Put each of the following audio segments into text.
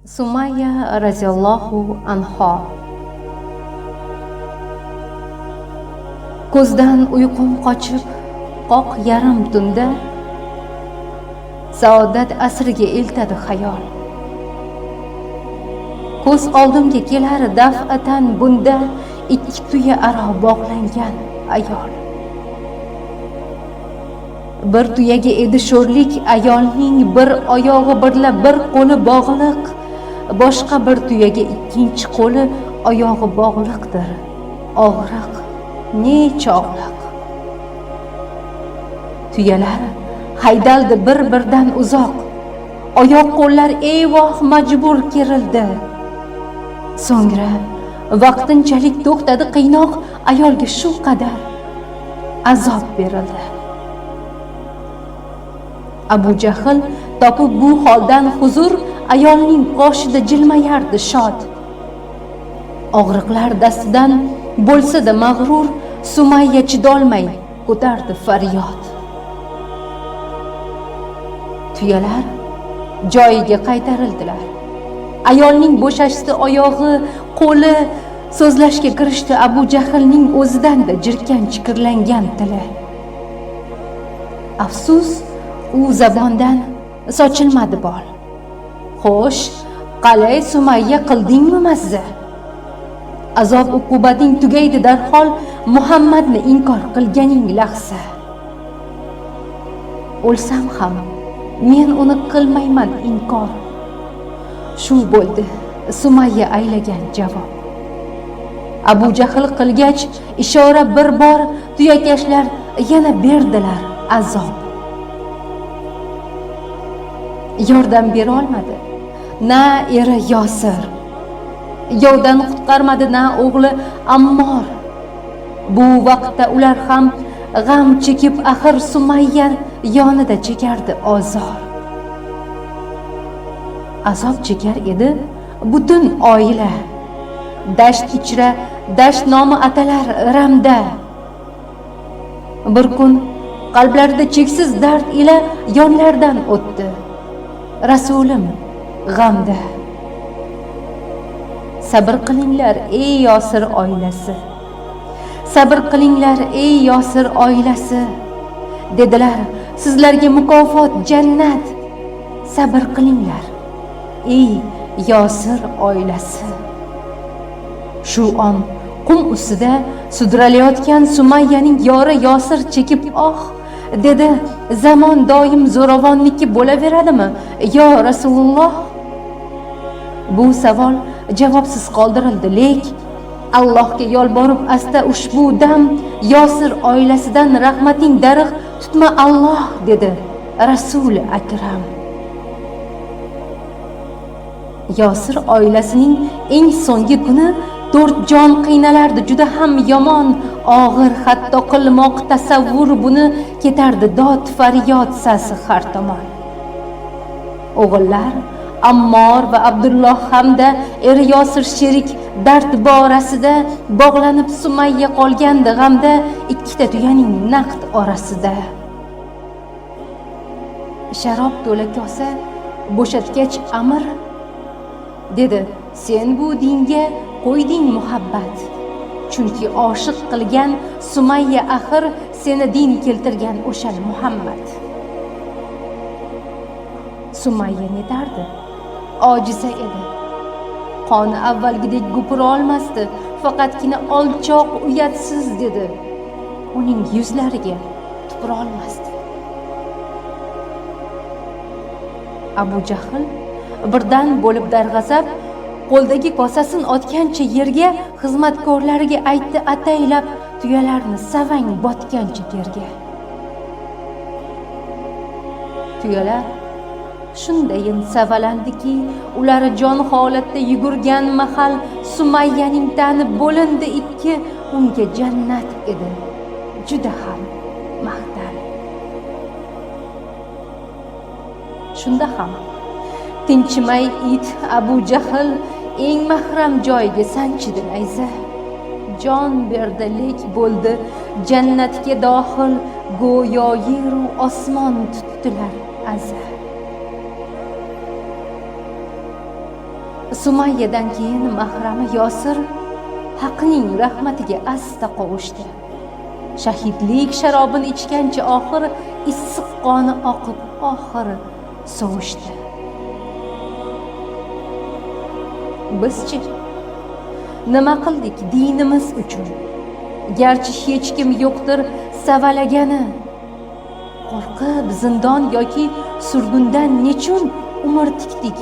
Sumayya roziyallohu anho. Ko'zdan uyqum qochib, qoq yarim tunda saodat asriga eltadi xayol. Ko'z oldimga kelar daf'atan bunda ikki tuya aro bog'langan ayol. Bir tuyaga edi sho'rlik ayolning bir oyog'i birla bir qo'li bog'liq, boshqa bir tuyaga ikkinchi qo'li oyog'i bog'liqdir. Og'riq ne chog'liq. Tuyalar haydaldi bir-birdan uzoq. Oyoq qo'llar eyvoh majbur kerildi. So'ngra vaqtinchalik to'xtadi qiynoq, ayolga shu qadar azob berildi. Abu Jahl topib bu holdan huzur, ayolning qoshida jilmayardi shod. Og'riqlar dastidan bo'lsa-da mag'rur, Sumayya chidolmay ko'tardi faryod. Tuyalar joyiga qaytarildilar. Ayolning bo'shashdi oyog'i, qo'li, so'zlashga kirishdi Abu Jahlning o'zidan-da jirkanch kirlangan tili. Afsus, u zabondan sochilmadi bol. Xo'sh, qalay Sumayya, qildingmi mazza? Azob uqubating tugaydi darhol, Muhammadni inkor qilganing lahza. O'lsam ham men uni qilmayman inkor. Shu bo'ldi Sumayya aylagan javob. Abu Jahl qilgach ishora bir bor, tuyakashlar yana berdilar azob. Yordam bera olmadi na eri Yosir, yovdan qutqarmadi na o'g'li Ammor. Bu vaqtda ular ham g'am chekib axir Sumayya yonida chekardi ozor. Azob chekar edi butun oila. Dasht ichra dasht nomi atalar ramda. Bir kun qalblarida cheksiz dard ila yonlardan o'tdi Rasulim g'amda. Sabr qilinglar ey Yosir oilasi. Sabr qilinglar ey Yosir oilasi, dedilar, sizlarga mukofot jannat. Sabr qilinglar ey Yosir oilasi. Shu on qum ustida sudralayotgan Sumayyaning yori Yosir chekib oh dedi, zamon doim zo'ravonniki bo'laveradimi yo Rasululloh? Bu savol javobsiz qoldirildi, lek Allohga yolborib asta ushbu dam Yosir oilasidan rahmating darig' tutma Alloh, dedi Rasuli Akram. Yosir oilasining eng so'nggi kuni 4 jon qiynalardi juda ham yomon, og'ir, hatto qilmoq tasavvur buni, ketardi dod faryod sasi har tomon. O'g'illar Ammor va Abdulloh hamda eri Yosir sherik dard borasida bog'lanib Sumayya qolgandi g'amda ikkita tuyaning naqd orasida. Sharob to'la kosa bo'shatgach amir dedi, sen bu dinga qo'yding muhabbat, chunki oshiq qilgan Sumayya axir seni din keltirgan o'sha Muhammad. Sumayya netardi? Ojiza edi. Qoni avvalgidek gupura olmasdi, faqatgina olchoq uyatsiz dedi. Uning yuzlariga tupura olmasdi. Abu Jahl birdan bo'lib darg'azab, qo'ldagi kosasini otgancha yerga, xizmatkorlariga aytdi ataylab, tuyalarni savang botgancha terga. Tuyalar shundayin savalandiki, ular jon holatda yugurgan mahal Sumayyaning tani bo'lindi ikki, unga jannat edi juda ham mahtal. Shunda ham tinchimay it Abu Jahl eng mahram joyiga sanchidi nayza. Jon berdi, lek bo'ldi jannatga dohil, go'yo yeru osmon tutdilar aza. Sumayyadan keyin mahrami Yosir Haqning rahmatiga asta qovushdi. Shahidlik sharobini ichgancha oxir issiq qoni oqib oxir sovushdi. Bizchi nima qildik dinimiz uchun? Garchi hech kim yo'qdir savalagani. Qo'rqib zindon yoki surgundan nechun umr tikdik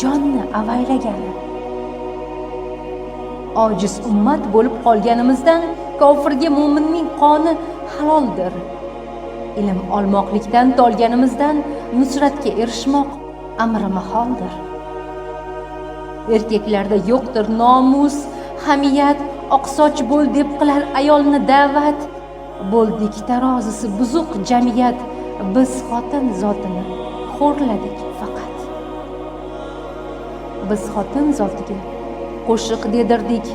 jonni avaylagani? Ojiz ummat bo'lib qolganimizdan kofirga mo'minning qoni haloldir. Ilm olmoqlikdan tolganimizdan nusratga erishmoq amri maholdir. Erkaklarda yo'qdir nomus, hamiyat, oqsoch bo'l deb qilar ayolni da'vat. Bo'ldik tarozisi buzuq jamiyat, biz xotin zotini xo'rladik faqat. Biz xotin zotiga qo'shiq dedirdik,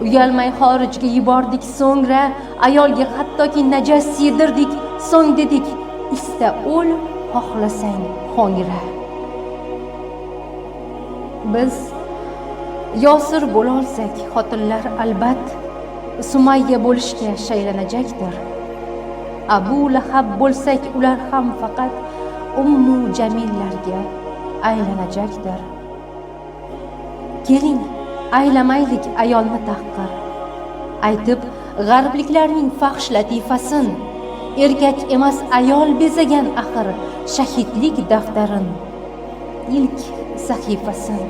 uyalmay xorijga yubordik, so'ngra ayolga hattoki najas yedirdik, so'ng dedik ista o'l, xohlasang ho'ngra. Biz Yosir bo'lolsak, xotinlar albat Sumayya bo'lishga shaylanajakdir. Abu Lahab bo'lsak, ular ham faqat Ummu Jamillarga aylanajakdir. Keling, aylamaylik ayolni tahqir. Aytib g'arbliklarning fahsh latifasin, erkak emas ayol bezagan axir shahidlik daftarin ilk sahifasin.